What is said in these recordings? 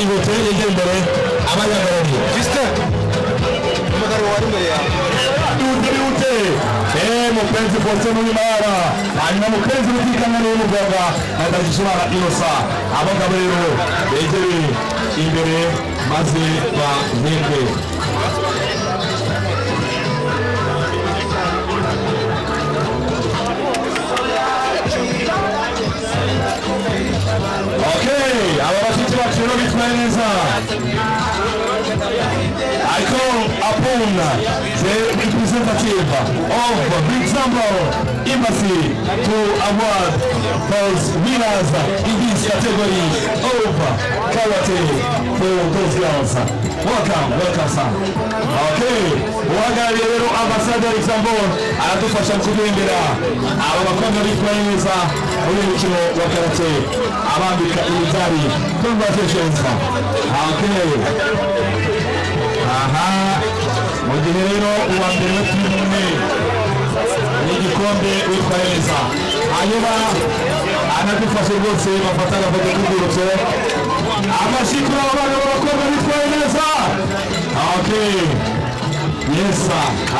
Yihute yegere imbere abayihagarariye. Justin, umugabo wari imbere yawe. Bihute, bihute. Mupenzi Faustin Munyumara, hanyuma Mupenzi Rutikanga niwe muganga na Ndagijimana Innocent. Abo ngabo rero begere imbere maze bahembwe. Okay, aba bashiki bacu rero bitwaye neza. I call upon the representative of Luxembourg Embassy to award those winners in this category of karate for those girls. Welcome, welcome, sir. Okay, uhagarariye rero ambasade ya Luxembourg aradufasha kugendera aba bakobwa bitwaye neza muri uyu mukino wa karate, abambika imidari. Congratulations. Okay. Aha, mu gihe rero uwa mbere we turi kumwe n'igikombe witwaye neza, hanyuma anadufashe rwose bafata agafoto k'urwibutso. Amashyi kuri aba bana b'abakobwa bitwaye neza. Okay, yes,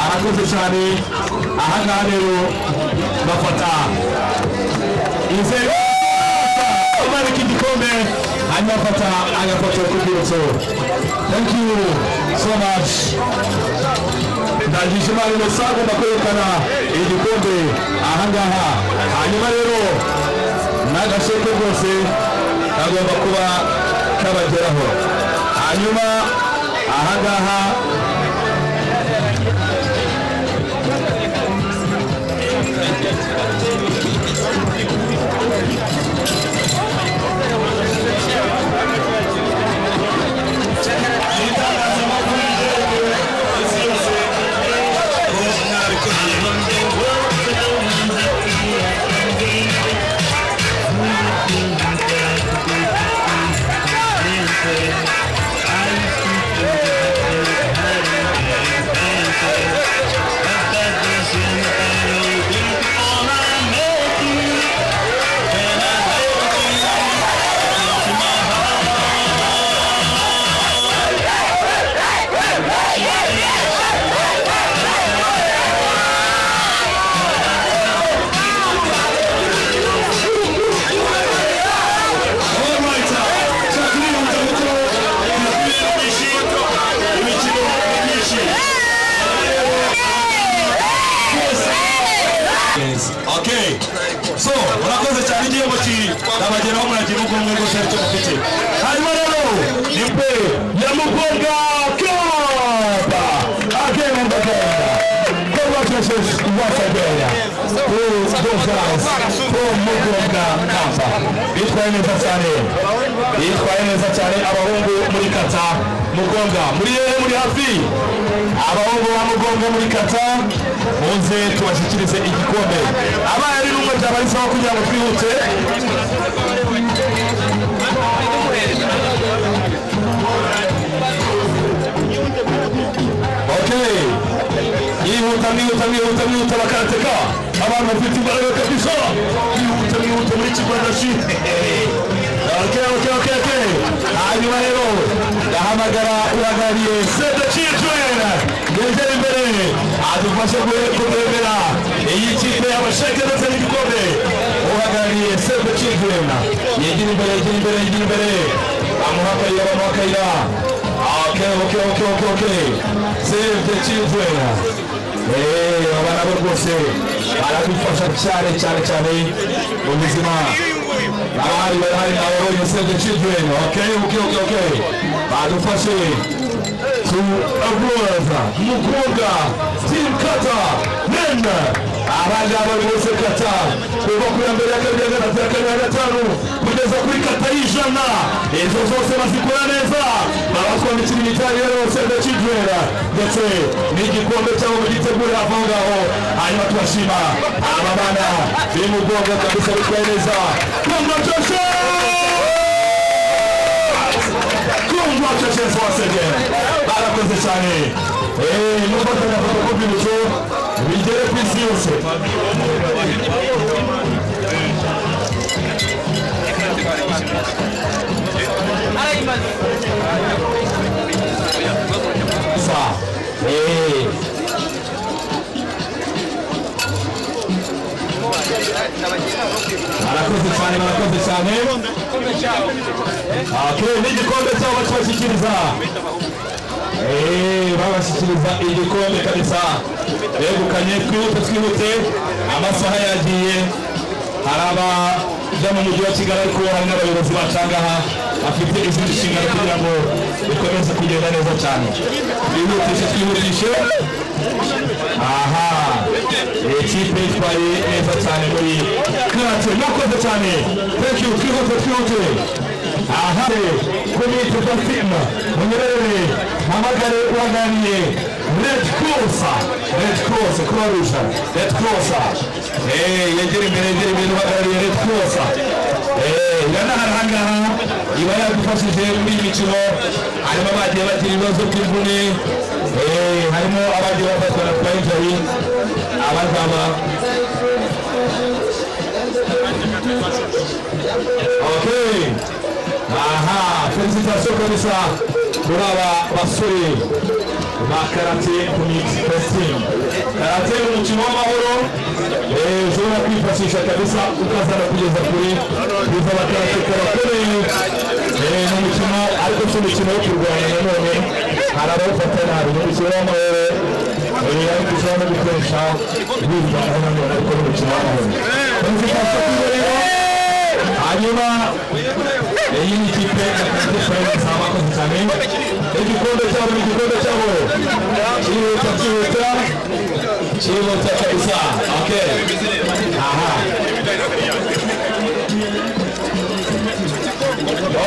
arakoze cyane. Aha ngaha rero bafata inzego, umanika igikombe, hanyuma afata agafoto k'urwibutso. Thank you so much. Ndagijimana Innocent agomba kwerekana igikombe aha ngaha, hanyuma rero n'agasheke rwose kagomba kuba kabageraho. Hanyuma aha ngaha itangazamakuru ryerekeye isi yose ko mwabikoze. Alright, turihuta kuko imikino ni myinshi. Okay. So, murakoze cyane, igihembo kirabageraho, muragira ubwo rwose aricyo mufite. Hanyuma rero nipe ya Mugonga Cup. Again and again. Congratulations once again to those guys from Mugonga Cup. Bitwaye neza cyane. Bitwaye neza cyane abahungu muri kata Mugonga. Muri hehe? Muri hafi? Abahungu ba Mugonga muri kata, muze tubashyikirize igikombe. Abaye ari n'umwe byaba ari sawa kugira ngo twihute. Okay. Yihuta, mwihuta, mwihuta, mwihuta, bakarateka. Abantu bafite imbaraga kabisa. Mwihuta, mwihuta muri Kigwadashi. Okay. Hanyuma rero ndahamagara uhagarariye Save the Children. Yegere imbere adufashe kuremera iyi kipe y'abasheke ndetse n'igikombe. Uhagarariye Save the Children yegere imbere, yegere imbere, yegere imbere. Bamuha akayira, bamuha akayira. Okay. Save the Children. Aba nabo rwose baradufasha cyane cyane cyane mu buzima. Barahari, barahari, nababonye, Save the Children. Okay. Badufashe to award Mugonga Team Kata Men. Abangaba bose kata kuva ku ya mbere, ya kabiri, ya gatatu, ya kane, ya gatanu, kugeza kuri kata y'100, izo zose bazikora neza, babatwandikira imidari rero Save the Children ndetse n'igikombe cyabo mugitegure hafi aho ngaho. Hanyuma tubashima aba bana b'Imugonga kabisa bitwaye neza. Congratulations, congratulations once again, barakoze cyane. Mufata agafoto k'urwibutso bigere ku isi yose. Barakoze cyane, barakoze cyane. Okay, n'igikombe cyabo bakibashyikiriza. Babashyikiriza igikombe kabisa begukanye. Twihute, twihute, amasaha yagiye. Hari abajya mu mujyi wa Kigali, ariko hari n'abayobozi bacangaha bafite izindi nshingano kugira ngo bikomeze kugenda neza cyane. Twihutishe, twihutishe. Aha, ikipe yitwaye neza cyane muri karate, mwakoze cyane, thank you. Twihute, twihute. Aha, komite team, munyerere mpamagare uhagarariye Red Cross, Red Cross, Croix Rouge, Red Cross. Yegera imbere, yegera imbere, uhagarariye Red Cross. Iranahari ahangaha, iba yadufashije muri iyi mikino. Harimo abagiye bagira ibibazo by'imvune, harimo abagiye bafatwa na twa injury, abazaba. Okay, aha, félicitations kabisa kuri aba basore ba karate kumite best team. Karate ni umukino w'amahoro, ushobora kwifashisha kabisa ukazana kugeza kure. Biza abakarateka bakomeye. Ni umukino, ariko si umukino wo kurwanya. Nanone hari abawufata nabi. Ni umukino w'amahoro, ariko ushobora no gukoresha wirwanaho nanone, ariko ni umukino w'amahoro. Félicitations kuri bo rero. Hanyuma iyi ni ikipe ya Karate Friends, abakoze cyane. Igikombe cyabo ni igikombe cyabo. Cyihuta, cyihuta, cyihuta kabisa. Okay, aha,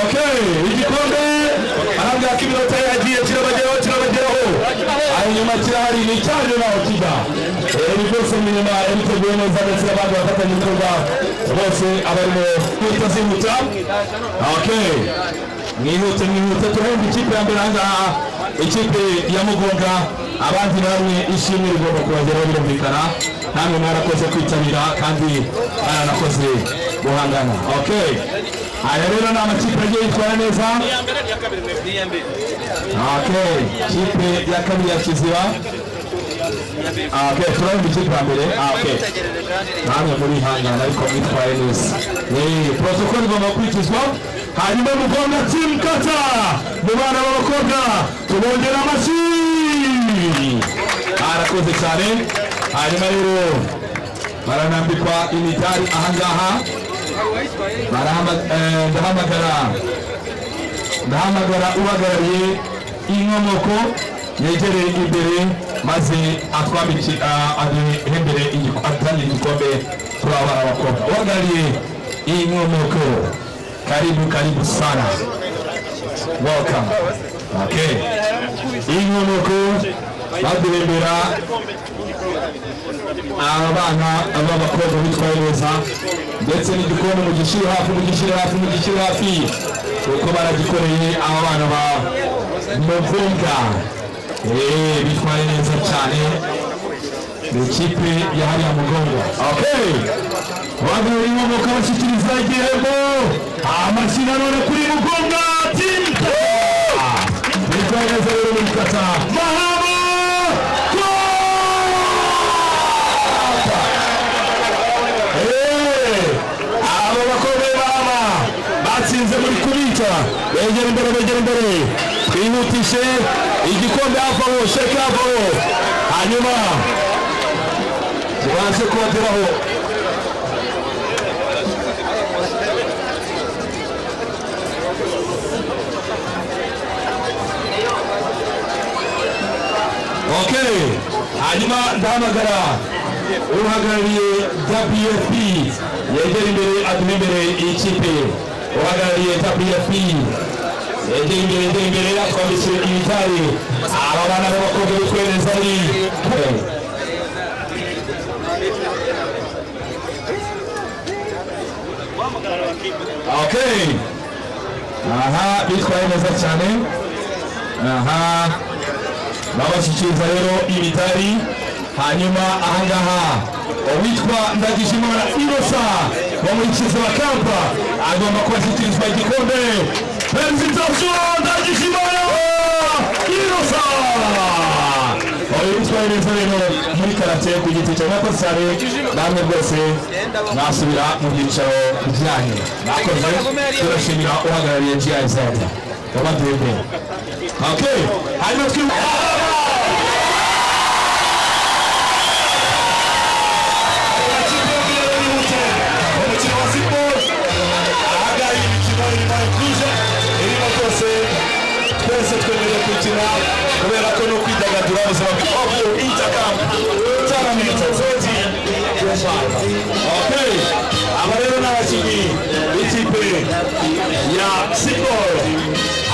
okay, igikombe arambwira ko iminota yagiye, kirabageraho, kirabageraho. Hanyuma kirahari, ni icyanyu naho kijya. Ibi byose ni inyuma yabiteguye neza, ndetse n'abandi bafatanyabikorwa bose abarimo. Kwihuta, zihuta. Okay, mwihute, mwihute. Turahemba ikipe ya mbere ahangaha, ikipe ya Mugunga. Abandi namwe ishimwe rigomba kubageraho, birumvikana. Namwe mwarakoze kwitabira kandi mwaranakoze guhangana. Okay, aya rero ni amakipe agiye yitwara neza. Okay, ikipe ya kabiri ya Kiziba. Okay, turabona ikipe ya mbere. Okay, namwe murihangana, ariko mwitwaye neza. Protocol igomba gukurikizwa. Hanyuma Mugonga team kata mu bana b'abakobwa, tubongera amashyi, barakoze cyane. Hanyuma rero baranambikwa imidari ahangaha. Ndahamagara uhagarariye Inkomoko, yegereye imbere maze atwambike, aduhembere, atangire igikombe kuri aba bana b'abakobwa. Uhagarariye Inkomoko, karibu, karibu sana, welcome. Okay, Inkomoko baduhembera abana b'abakobwa bitwaye neza, ndetse n'igikombe mugishyire hafi, mugishyire hafi, mugishyire hafi, kuko baragikoreye. Aba bana ba Mugunga bitwaye neza cyane, ni ikipe ya hariya Mugongo. Okay, baduha Inkomoko, bashyikiriza igihembo. Amashyi nanone kuri Mugunga team, bitwaye neza rero muri kata Mahama Cup. Abo bakobwa b'Amahama batsinze muri kubita, begera imbere, begera imbere, twihutishe. Igikombe hafi aho, sheke hafi aho, hanyuma kibashe kubageraho. Okay, hanyuma ndahamagara uhagarariye WFP, yegera imbere aduhe imbere iyi kipe. Uhagarariye WFP yegera imbere, yegera imbere, atwambitse imidari aba bana b'abakobwa bitwaye neza muri. Okay, aha, bitwaye neza cyane. Aha babashyikiriza rero imidari. Hanyuma ahangaha uwitwa Ndagijimana Inosa wo muri Kiziba Camp agomba kubashyikirizwa igikombe. Félicitations, Ndagijimana Inosa. yitwaye neza rero muri karate ku giti cya. Mwakoze cyane namwe rwose, mwasubira mu byicaro byanyu. Mwakoze, turashimira uhagarariye GIZ wabaduhembeye. Okay, hanyuma twi umukino wa siporo ahangaha, iyi mikino irimo inclusion, irimo rwose twese twemerewe gukina kubera ko no kwidagadura ubuzima bwa Intercamp Tournament 2025. Okay, aba rero ni abakinnyi b'ikipe ya siporo.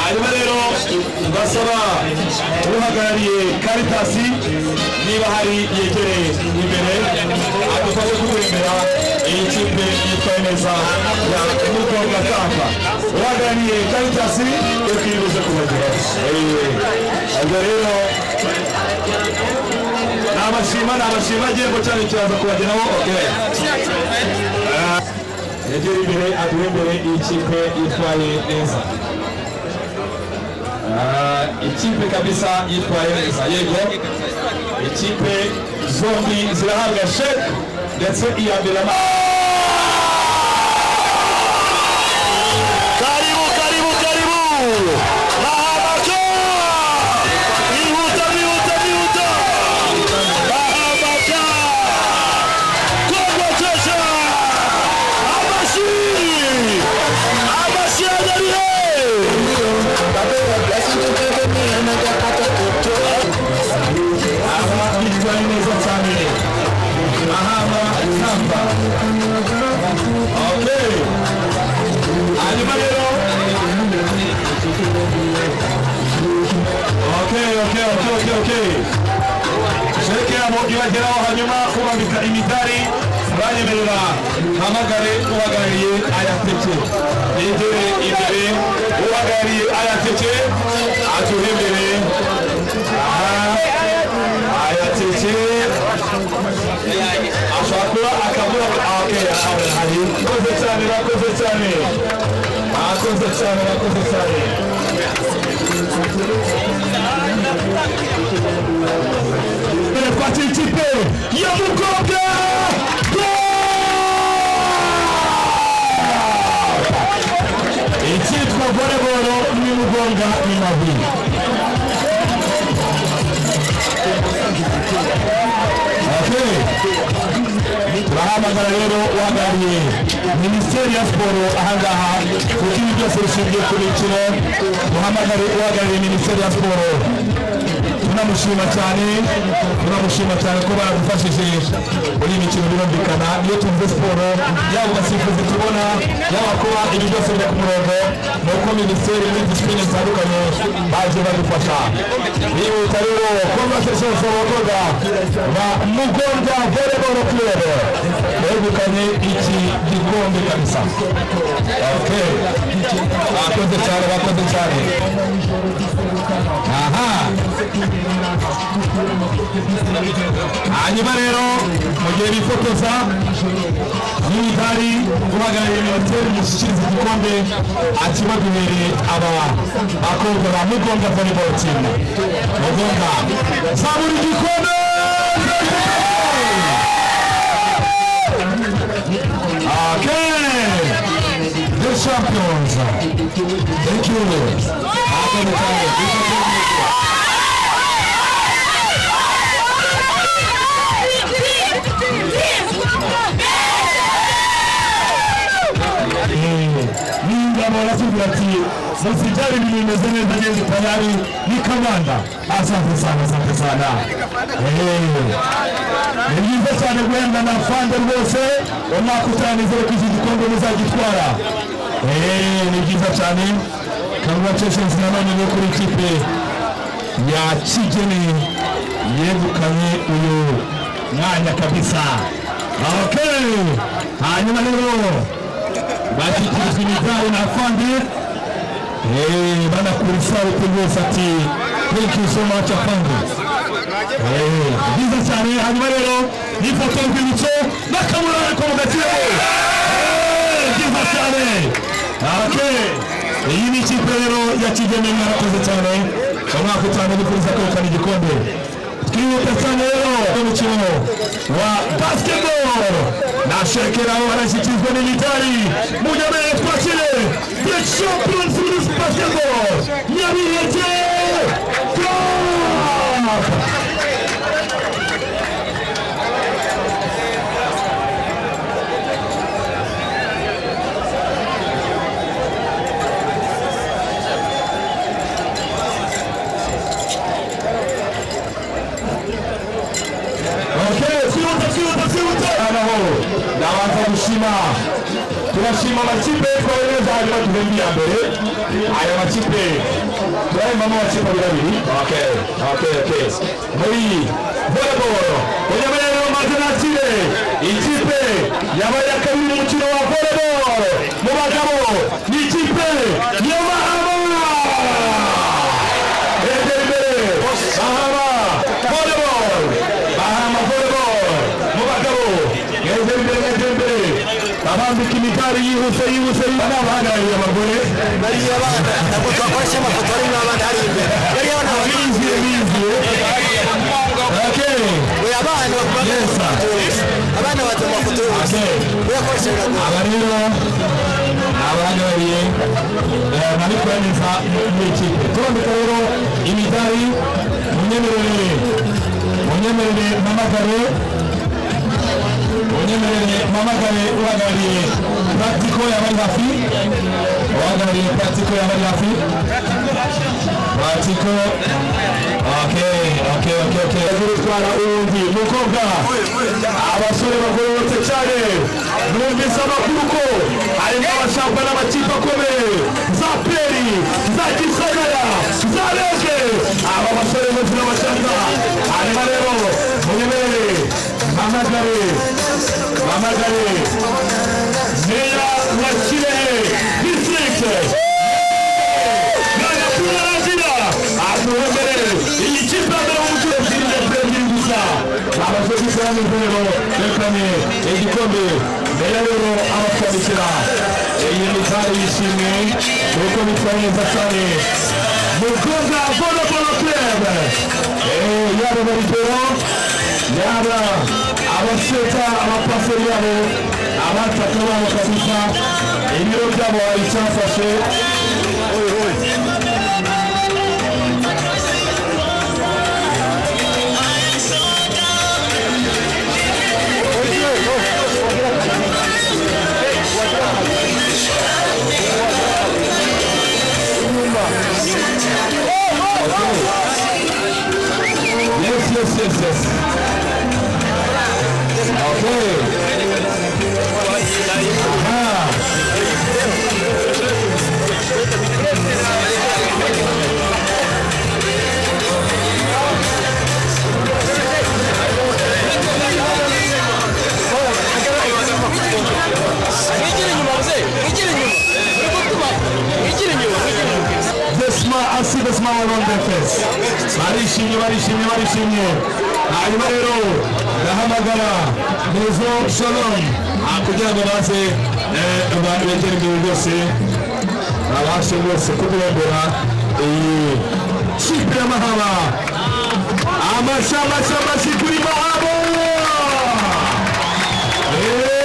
Hanyuma rero basaba uhagarariye Caritas, niba hari, yegereye imbere adufashe kuremera iyi kipe yitwaye neza ya Mugonga Kamba. Uhagarariye Caritas yo kubageraho. Ubwo rero nabashima, nabashima, igihembo cyanyu kiraza kubageraho. Okay, yegere imbere aduhembere iyi kipe yitwaye neza. Ikipe kabisa yitwaye neza. Yego, ikipe zombi zirahabwa sheke, ndetse iya mbere Karibu, karibu, karibu! Mahamaka! Bihuta, bihuta, bihuta! Mahamaka! Congratulations! Amashi! Amashi agarihe! Aba bitwaye neza cyane, Mahama Kamba. Okay, hanyuma rero, okay, sheke yabo ibageraho, hanyuma kubambika imidari. Banyemerera hamagare uhagarariye Ayateke, yegere imbere. Uhagarariye Ayateke aduhembere. Aha, Ayateke ashobora kuba akabura. Okay, hari bakoze cyane, bakoze cyane, bakoze cyane, bakoze cyane. Twakira ikipe ya Mukobwa, icyitwa volleyball ni Mugonga ni mabi. Okay, turahamagara rero uhagarariye Minisiteri ya Siporo ahangaha, kuko ibi byose bishingiye ku mikino. Duhamagare uhagarariye Minisiteri ya Siporo. Tunamushima cyane, tunamushima cyane ko baradufashije muri iyi mikino. Birumvikana, iyo tuvuze siporo, yaba abasifuzi tubona, yaba kuba ibi byose biri ku murongo, ni uko minisiteri muri discipline zitandukanye baje badufasha. Bihuta rero, congratulations abakobwa ba Mugonga Volleyball Club begukanye iki gikombe kabisa. Okay, bakoze cyane, bakoze cyane. Aha, hanyuma rero mu gihe bifotoza n'imidari, uhagarariye minisiteri mushyikiriza igikombe akibaduhereye aba bakobwa ba Mugonga Volleyball Team. Mugonga, zamura igikombe. Okay, the champions, thank you. Bakoze cyane. N'ingabo aratubwira ati: "Musijali, ibintu bimeze neza, ngeze tayari ni kamanda." Asante sana, asante sana. Ni byiza cyane guhembwa na fande rwose. Umwaka utaha nizere ko iki gikombe muzagitwara. Ni byiza cyane. Congratulations nanone no kuri ikipe ya Kigeni yegukanye uyu mwanya kabisa. Okay, hanyuma rero bashyikirizwa imidari na fande, banakura isabukuru rwose, ati: "Thank you so much, afande." Byiza cyane. Hanyuma rero n'ifoto y'urwibutso n'akamurane ko mu gakiriro. Byiza cyane. Okay, iyi ni ikipe rero ya Kigeme. Mwarakoze cyane. Umwaka utaha bifuriza kwegukana igikombe. Twihuta cyane rero umukino wa basketball nashekeraho barashyikirizwa n'imidari. Munyamere twakire the champions muri basketball, Nyabiheke Club. Okay, twihuta, twihuta, twihuta. Naho ndabanza gushima, turashima amakipe yitwaye neza, hanyuma duhembe iya mbere. Aya makipe turahembamo amakipe abiri abiri. Okay, muri volleyball unyemerere maze nakire ikipe yabaye iya kabiri mu mukino wa volleyball mu bagabo, ni ikipe ya Mahama. Egera imbere, Mahama volleyball, Mahama volleyball mu bagabo. Mwegere imbere, mwegere imbere, abambika imidari yihuse, yihuse. N'abahagarariye abagore. Bariya bana ntabwo twakoresha amafoto harimo abana hari imbere, bariya bana. Biziye, biziye, okay. Oya, abana. Yes, sir. Abana baza mu mafoto yose. Uyakoresha biragoye. Aba rero ni abahagarariye nabikora neza muri ikipe. Turambika rero imidari. Munyemerere, munyemerere mpamagare, munyemerere mpamagare uhagarariye practical yabari hafi, uhagarariye practical yabari hafi, practical. Okay, gutwara uwundi mukobwa. Abasore bagororotse cyane. Numvise amakuru ko harimo abashamba n'amakipe akomeye, za peri, za Gisagara, za rege. Aba basore bose n'abashaka. Hanyuma rero munyemerere mpamagare, mpamagare meya wa Kirehe District, Bwana aduhembere iyi kipe ya mbere mu mukino ebyiri ndetse ebyiri gusa. Abakozi b'imvuriro bekanye igikombe. Meya rero abatwandikira iyi midari yishimwe kuko bitwaye neza cyane. Mukobwa Volleyball Club, yaba baribero, yaba abaseta, abapaseri babo, abataka babo, kabisa ibiro byabo hari icyafashe. Yes. Okay. Aha. Mwigire inyuma muzehe, mwigire inyuma, uri gutuma mwigire inyuma, mwigire inyuma. The smile, I see the smile on their face. Barishimye, barishimye, barishimye. Hanyuma rero ndahamagara Maison Shalom kugira ngo baze abantu begere imbere rwose, babashe rwose kuduhembera iyi kipe ya Mahama. Amashyi, amashyi, amashyi kuri Mahama! Hey!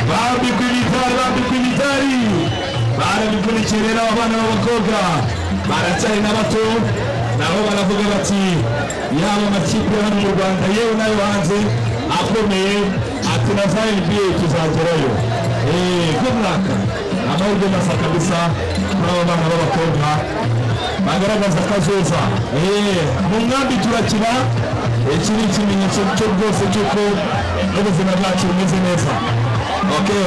Bambikwa imidari, bambikwa imidari, barabivunikiye. Rero aba bana b'abakobwa baracyari na bato, nabo baravuga bati yaba amakipe hano mu Rwanda, yewe n'ayo hanze akomeye, ati na za NBA tuzagerayo. Good luck, amahirwe masa kabisa kuri aba bana b'abakobwa bagaragaza akazoza. Mu nkambi turakina, iki ni ikimenyetso cyo rwose cy'uko n'ubuzima bwacu bumeze neza. Okay,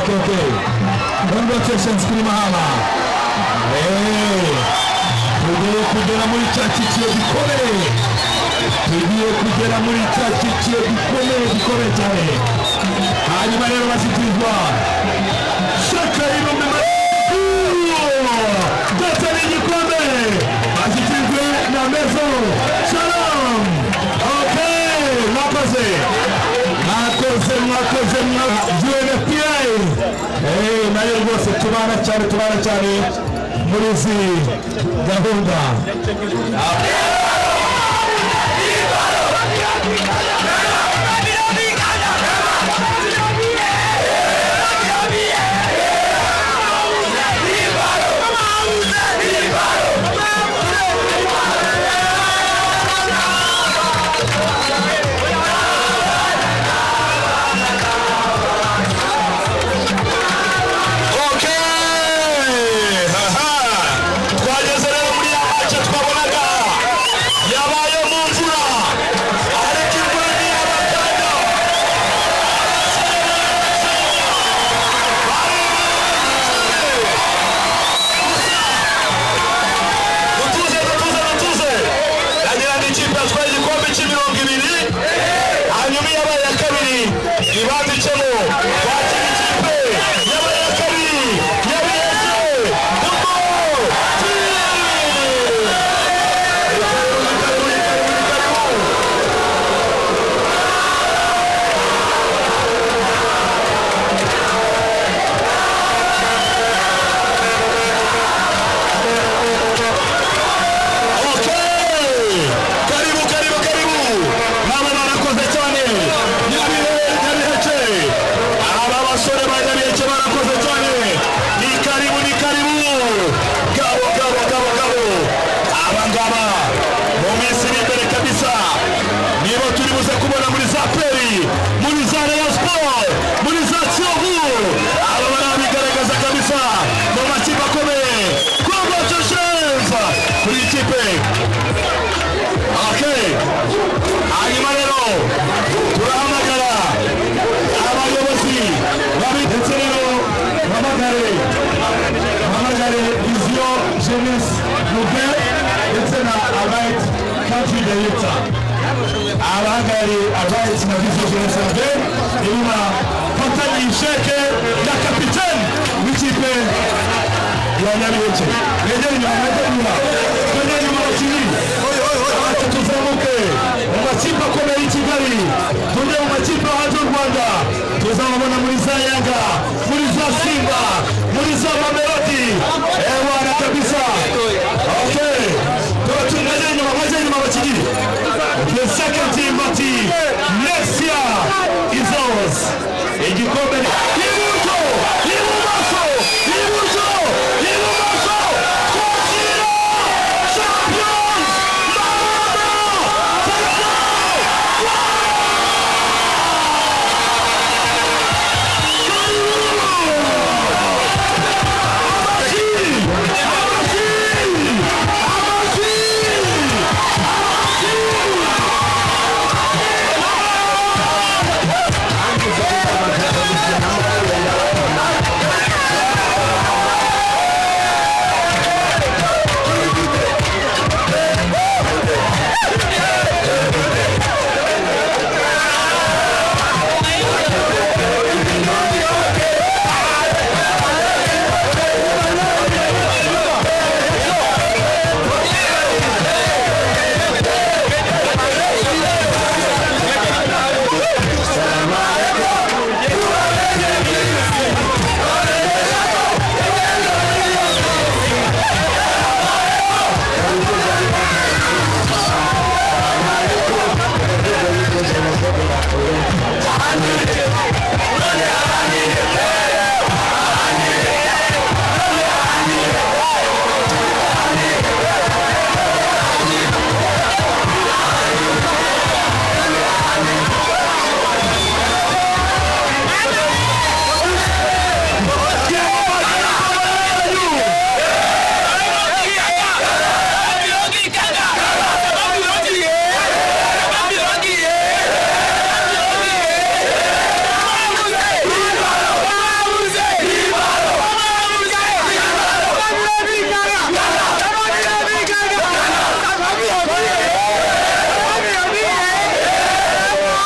congratulations kuri Mahama. Tugiye kugera muri cya cyiciro gikomeye, tugiye kugera muri cya cyiciro gikomeye, gikomeye cyane. Hanyuma rero bashyikirizwa shaka 3000 ndetse n'igikombe, bashyikirijwe na Maison Shalom. Okay, mwakoze, mwakoze, mwakoze, UNFPA nayo rwose tubana cyane, tubana cyane muri izi gahunda. yabaye iya kabiri ibanditsemo. Kwakira ikipe yabaye iya kabiri, Nyabiheke Football Team. Karibu, karibu, karibu, karibu. Okay. Karibu, karibu, karibu. Nabo barakoze cyane. Nyabiheke. Aba basore ba Nyabiheke barakoze cyane. Ni karibu, ni karibu. Gabo, gabo, gabo, gabo. Aba ngaba mu minsi iri imbere kabisa nibo turi buze kubona muri za APR, muri za Rayon Sport, muri za Kiyovu. Aba barabigaragaza kabisa mu makipe akomeye. Congratulations kuri iyi kipe. Okay. Hanyuma rero turahamagara abayobozi babi, ndetse rero mpamagare Vision Jeunesse Nouvelle ndetse na Alright Country Director. Abahagarariye Alright na Vision Jeunesse Nouvelle nibo bafatanye isheke na kapiteni w'ikipe ya Nyabiheke. Mwegere inyuma, mwegere inyuma, mwegere inyuma abakinnyi. Ati tuzamuke mu makipe akomeye y'i Kigali, tujye mu makipe hanze y'u Rwanda, tuzababona muri za Yanga, muri za Simba, muri za Mamelodi. Ewana kabisa. Okay, mwegere inyuma, mwegere inyuma abakinnyi. The second team bati next year is ours. Igikombe ni iburyo, ibumoso, iburyo, ibumoso. Twakira champions Mahama. Amashyi, amashyi, amashyi, amashyi.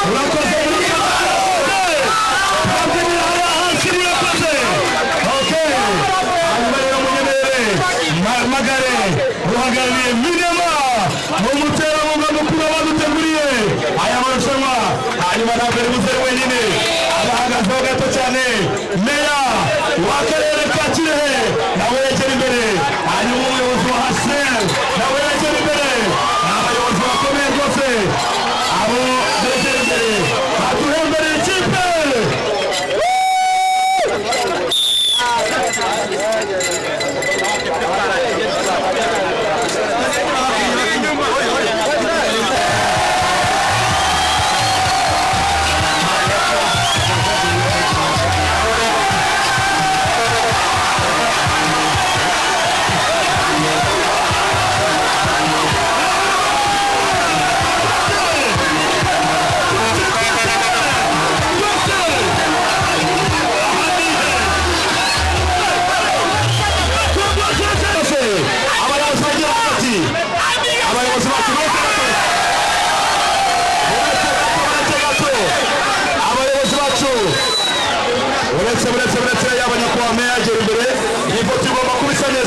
Murakoze, murakoze. Babyinira hariya hasi, murakoze. Okay. Hanyuma rero munyemerere mpamagare uhagarariye Minema mu muterankunga mukuru baduteguriye aya marushanwa. Hanyuma ntabwo ari buze wenyine, abahagazeho gato cyane meya w'akarere ka Kirehe nawe yegera imbere, hanyuma umuyobozi wa HCR nawe yegera imbere. Ni abayobozi bakomeye rwose, abo begera imbere baduhembereye ikipe.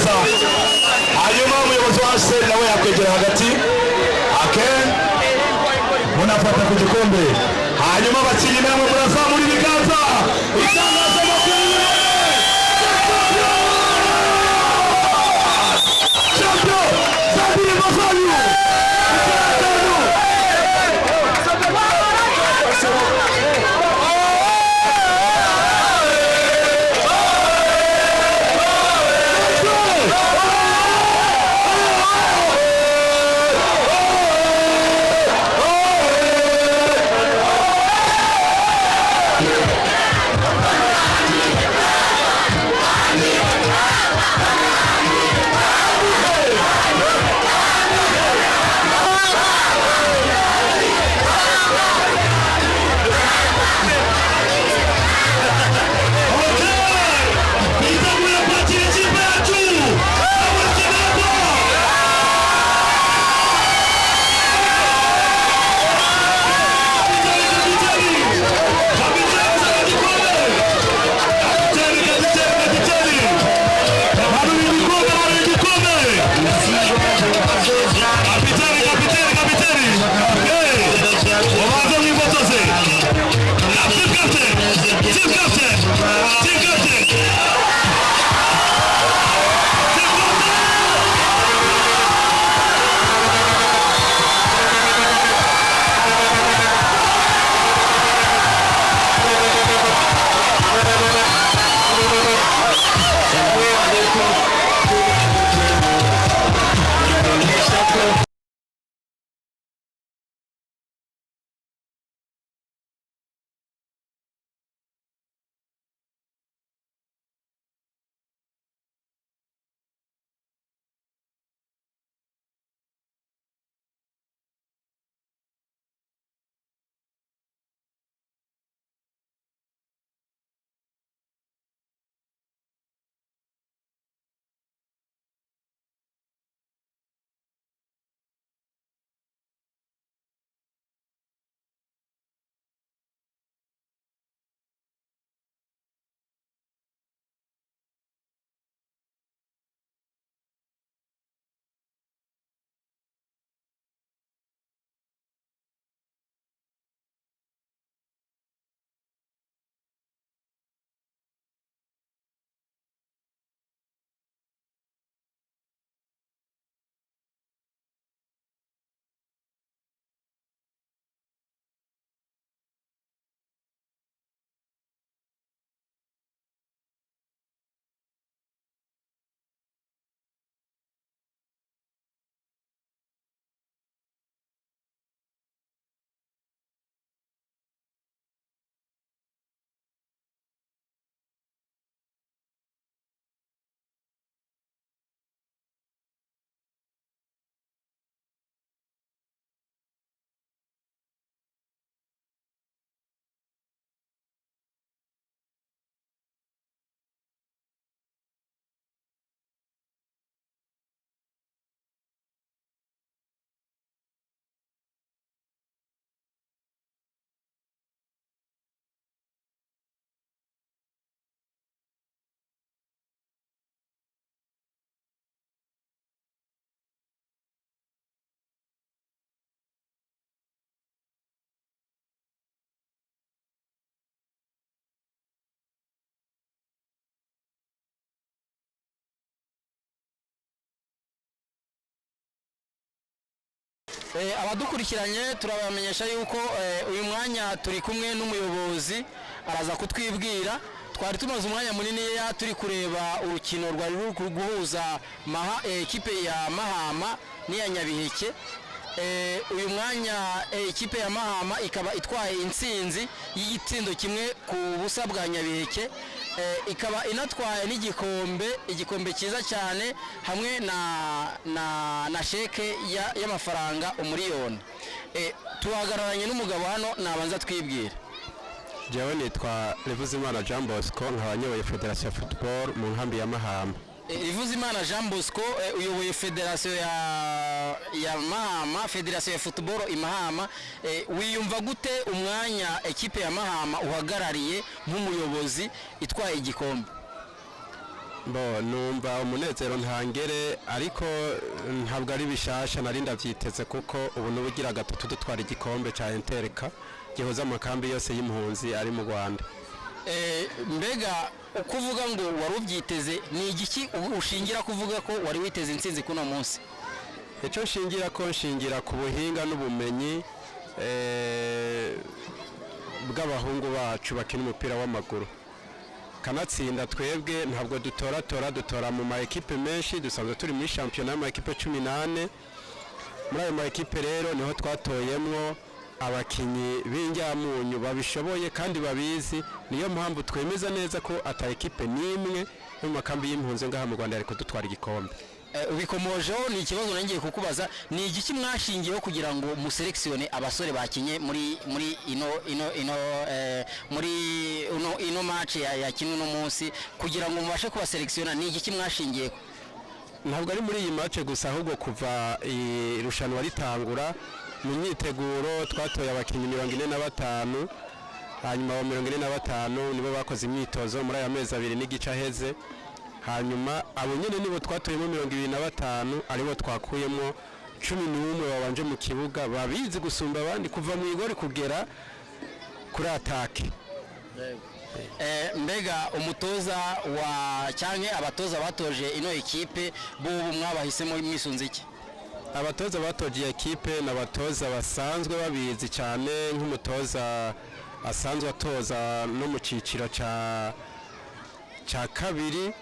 neza. Hanyuma umuyobozi wa HCR nawe yakwegera hagati, ake munafata ku gikombe. Hanyuma abakinnyi namwe murazamura ibiganza, itangazamakuru champion za ndirimbo zanyu. Biteguye kwakira ikipe yacu Abakinako. Kapiteni, kapiteni, kapiteni. Hey, ubanze mwifotoze. Team captain, team captain, team captain. Abadukurikiranye turabamenyesha yuko uyu mwanya turi kumwe n'umuyobozi, araza kutwibwira. Twari tumaze umwanya munini turi kureba urukino rwari ruri guhuza ekipe ya Mahama n'iya Nyabiheke. Uyu mwanya ikipe ya Mahama ikaba itwaye intsinzi y'igitsindo 1-0 bwa Nyabiheke, ikaba inatwaye n'igikombe, igikombe cyiza cyane hamwe na sheke y'amafaranga 1,000,000. Tuhagararanye n'umugabo hano, nabanza twibwira. Jewe nitwa Revuzimana Jean Bosco, nkaba nyoboye Federasiyo ya Football mu nkambi ya Mahama. Rivuzimana Jean Bosco, uyoboye federasiyo ya Mahama, federasiyo ya football i Mahama. Wiyumva gute umwanya ekipe ya Mahama uhagarariye nk'umuyobozi itwaye igikombe? Bo, numva umunezero ntangere, ariko ntabwo ari bishasha, nari ndabyiteze kuko ubu n'ubugira gatatu dutwara igikombe cya Interka gihuza amakambi yose y'impunzi ari mu Rwanda. Mbega uko uvuga ngo wari ubyiteze, ni igiki ushingira kuvuga ko wari witeze intsinzi kuno munsi? Icyo nshingira ko nshingira ku buhinga n'ubumenyi bw'abahungu bacu bakina umupira w'amaguru. Kanatsinda twebwe ntabwo dutoratora, dutora mu ma ekipe menshi. Dusanzwe turi muri shampiyona y'ama ekipe 14. Muri ayo ma ekipe rero niho twatoyemwo abakinyi b'injyamunyu babishoboye kandi babizi. Niyo mpamvu twemeza neza ko ata ekipe n'imwe yo mu makambi y'impunzi ngaha mu Rwanda yari kudutwara igikombe. Ubikomojeho, ni ikibazo ngiye kukubaza: ni igiki mwashingiyeho kugira ngo muselekisiyone abasore bakinye muri ino muri ino match yakinwe uno munsi? Kugira ngo mubashe kubaselekisiyona, ni igiki mwashingiyeho? Ntabwo ari muri iyi match gusa, ahubwo kuva irushanwa ritangura mu myiteguro twatoye abakinnyi 45. Hanyuma abo 45 nibo bakoze imyitozo muri aya mezi 2 n'igice aheze. Hanyuma abo nyine nibo twatoyemo 25, aribo twakuyemo 11 babanje mu kibuga, babizi gusumba abandi kuva mu igori kugera kuri attaque. Mbega umutoza wa cyangwa abatoza batoje ino ekipe b'ubu mwabahisemo mwisunze iki? Abatoza batoje iyi ekipe ni abatoza basanzwe babizi cyane, nk'umutoza asanzwe atoza no mu cyiciro cya kabiri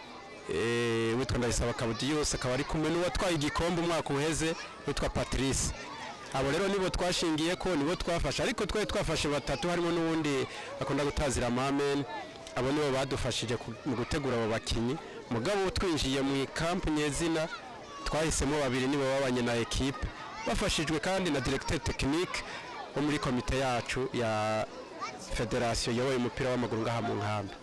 witwa Ndayisaba Kabudiyose, akaba ari kumwe n'uwatwaye igikombe umwaka uheze witwa Patrice. Abo rero nibo twashingiye ko nibo twafashe, ariko twari twafashe batatu, harimo n'uwundi akunda gutazira Mamen. Abo nibo badufashije mu gutegura abo bakinyi. Mugabo twinjiye mu ikampu nyezina twahisemo babiri, nibo babanye na ekipe, bafashijwe kandi na directeur technique wo muri komite yacu ya federasiyo iyoboye umupira w'amaguru ngaha mu nkambi.